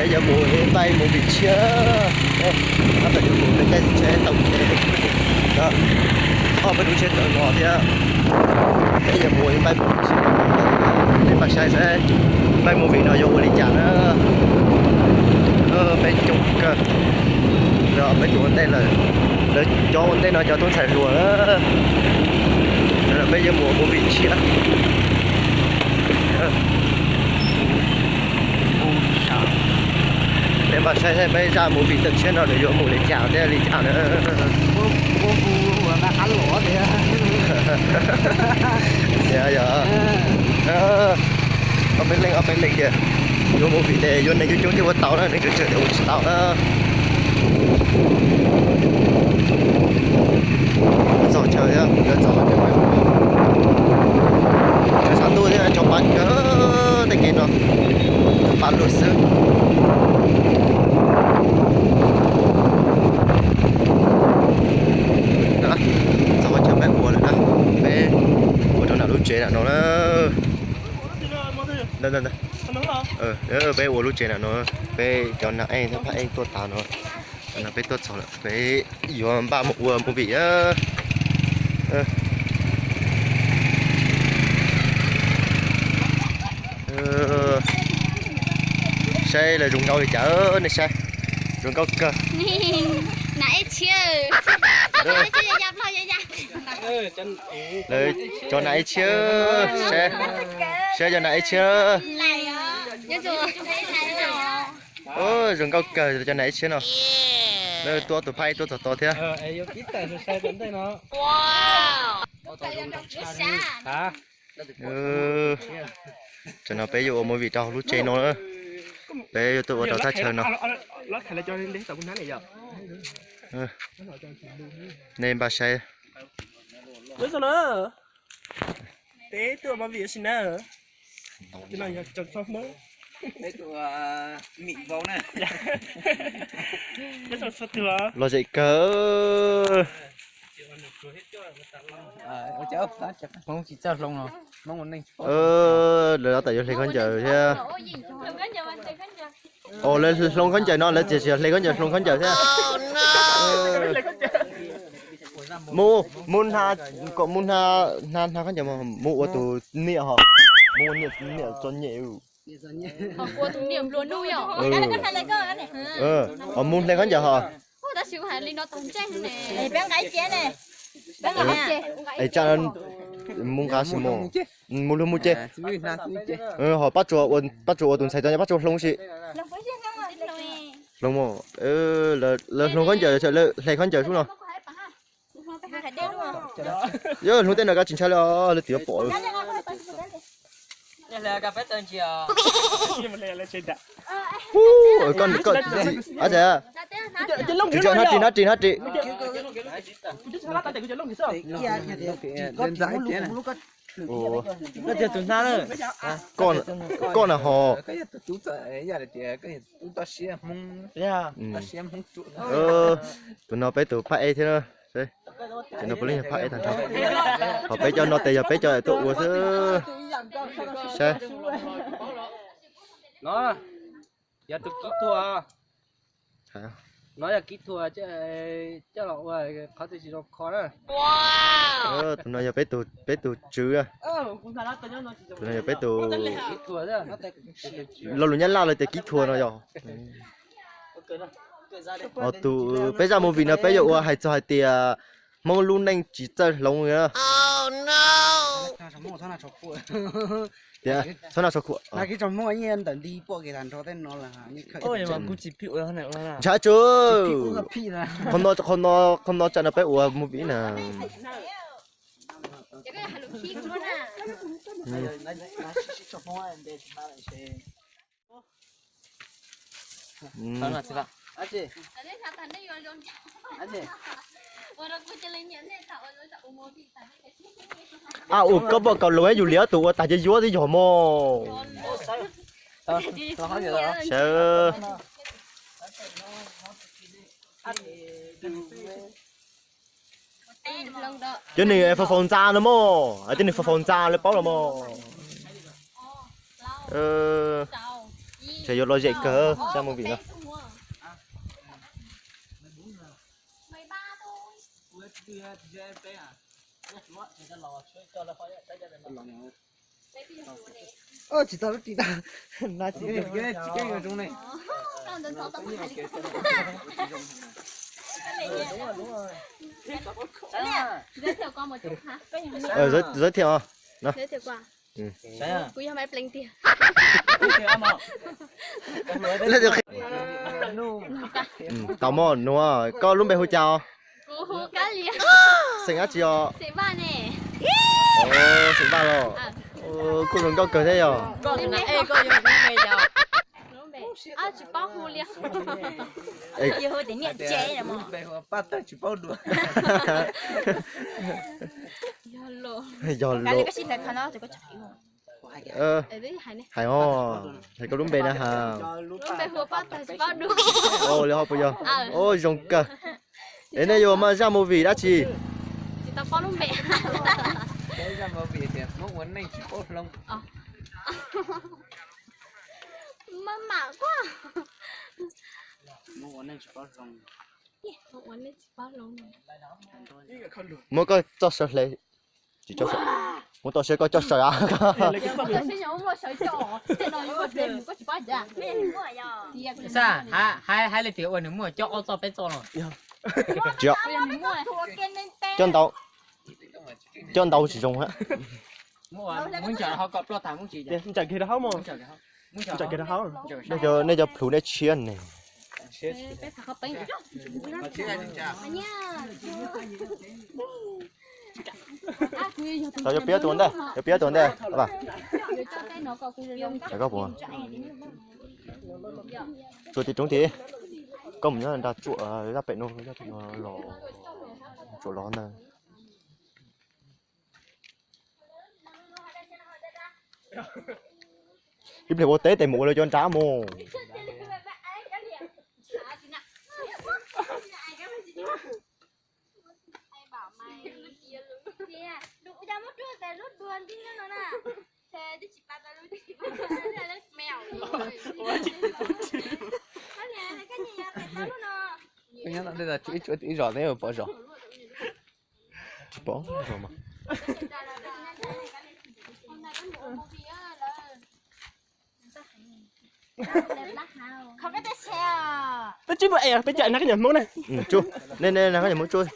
Peb yuav mus npaij movie tshiab. Tab tom yuav mus peb caij tsheb tau kev. Ob peb lub tsheb tawm no thiab. Peb yuav mus npaij movie tshiab. Nej pab saib saib npaij movie no yuav ua li cas na. Peb coob kawg. Peb tus ua ntej lawm, lawv cov ua ntej no cov tub ntxhais hluas na. Peb yuav mus movie tshiab. Peb mam saib saib peb zaj movie tawm tshiab no nws yuav mus li cas thiab li cas na. Ob peb leeg ob peb leeg tias yuav movie ces yuav neeg coob coob thiaj ua tau na, neeg tsawg tsawg ces ua tsis tau na. Txog chaw thiab, txog chaw, tshav ntuj thiab tshav pab kawg tej kev no, tshav pab luaj xwb. Txog qhov chaw peb ua lawm na, peb ua rau nram lub tsev nram no na. Peb ua lub tsev nram no, peb cov nas ej thiab phab ej tuaj tas no, no peb tuaj txog lawm, peb yuav npaj mus ua movie. Saib lawv zoo nkauj li cas, nej saib, zoo nkauj kawg. Lawv cov nas ib txhiab, saib, saib cov nas ib txhiab. Zoo nkauj kawg cov nas ib txhiab no. Lawv tuaj tus phab ej tuaj txog tod thiab. Tam no peb yuav ua movie rau hauv lub tsev no na. Peb yuav tuaj ua rau thaj chaw no. Nej npaj saib. Lom zem kawg. Lawv tab tom yuav hle khaub ncaws thiab. Os, lawv hloov khaub ncaws no lawv txiav tsis yog hle khaub ncaws, hloov khaub ncaws thiab. Mus, mus hnav, kom mus hnav, hnav, hnav khaub ncaws mus ua tus niam ho. Mus ua niam, niam txom nyem. Mus hle khaub ncaws ho. Es tsam mus nqa si mus, mus luag mus ces. Ho pab tsuas ua tus ntxhais txom nyem pab tsuas hloov si. Hloov mus, lawv hloov khaub ncaws, lawv hle khaub ncaws sub no. Yog hloov tej no kav tsis ntshai li, lawv twb yuav pom. Hnab ris, hnab ris, hnab ris. Koj na ho. Tus no peb tus phab ej thiab. Tus no puav leej yog phab ej tag nrho. Ho peb cov no tes yog peb cov tuaj ua xwb. Saib. No yog tus kib thuas, no yog kib thuas coj los ua qhov twg tsis zoo kho na. Tus no yog peb tus tswv. Tus no yog peb tus, lo lus Nyab Laj lawv tias kib thuas no yog. Tus peb zaj movie no peb yuav ua hais txog hais tias Hmoob lub neej tsis txawj hloov. Tias txhob noj tsho khuam. Ntshai tsu. Qhov no, qhov no tsam no peb ua movie na. A, ua koj pom kaus hluas yus li ob tug ua tag cia yuav twb yog mog. Sawv. Cov nws faus faus ntxa no mog, cov nws faus faus ntxa lawv paub los mog. Ces yuav lom zem kawg zaj movie no. Tsis tau lub ris da. Giới thiệu. Tau mog, nuav koj lub npe hu cas? Xeem dab tsi os? Xeem Vaj los? Kuj zoo nkauj kawg thiab yog. Yog lus. Hais os, hais koj lub npe na has. Li ho puas yog? Zoo kawg. Es nej yuav maj zaj movie dab tsi? Muab koj txoj saw hle. Tsis txoj saw, muab txoj saw koj txoj saw a. Xav hais li tias ua nws muaj coj ob txoj peb txoj no. Coj ntau, coj ntau tsis zoo. Nej cov plhus nej tshiab ne. Tau, yuav piav tus ntej, yuav piav tus ntej. Koj puas tsuas tim roob tid? Koj mus nyob nram tsuam zaj pem no, zaj pem no los tsuam los ntag. Ib pliag ua teb tes mus ua lawv cov nrad mus. Ib zos ne, pom zos. Tsis pom zos mas. Peb tsis muaj es, peb cov na, koj niam Hmoob ne. Nej na, koj niam Hmoob tsuj.